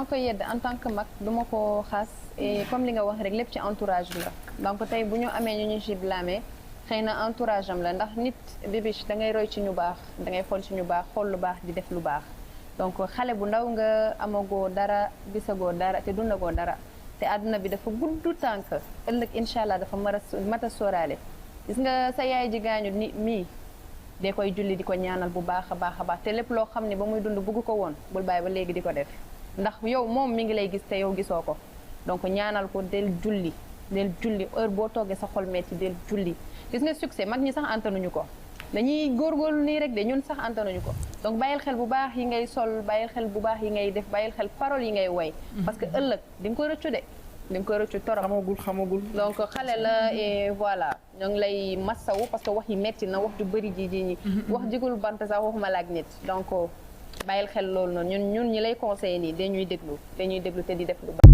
dama koy yedd en tant que mag duma ko xas et comme li nga wax rek lépp ci entourage bi la donc tey bu ñu amee ñu ci blâmer xëy na entourage am la ndax nit bibiche da ngay roy ci ñu baax da ngay xool ci ñu baax xool lu baax di def lu baax donc xale bu ndaw nga amagoo dara gisagoo dara te dundagoo dara te àdduna bi dafa gudd tànk ëllëg incha allah dafa mat a sóoraale gis nga sa yaay ji gaañu ni mii dee koy julli di ko ñaanal bu baax a baax a baax te lépp loo xam ne ba muy dund bugg ko woon bul bàyyi ba léegi di ko def ndax yow moom mi ngi lay gis te yow gisoo ko donc ñaanal ko del julli heure boo toogee sa xol metti del julli gis nga succès mag ñi sax antanuñu ko dañuy góorgóorlu nii rek de ñun sax antanuñu ko donc bàyyil xel bu baax yi ngay sol bàyyil xel bu baax yi ngay def bàyyil xel parole yi ngay woy parce que ëllëg di nga ko rëccu de di nga ko rëccu torop xamagul donc xale la et voilà ñoo ngi lay massawu parce que wax yi metti na wax ju bëri ji ñi wax jigul bant sax waxuma laak nit donc bàyyil xel loolu noonu ñun ñi lay conseillé nii dañuy déglu te di def lu baax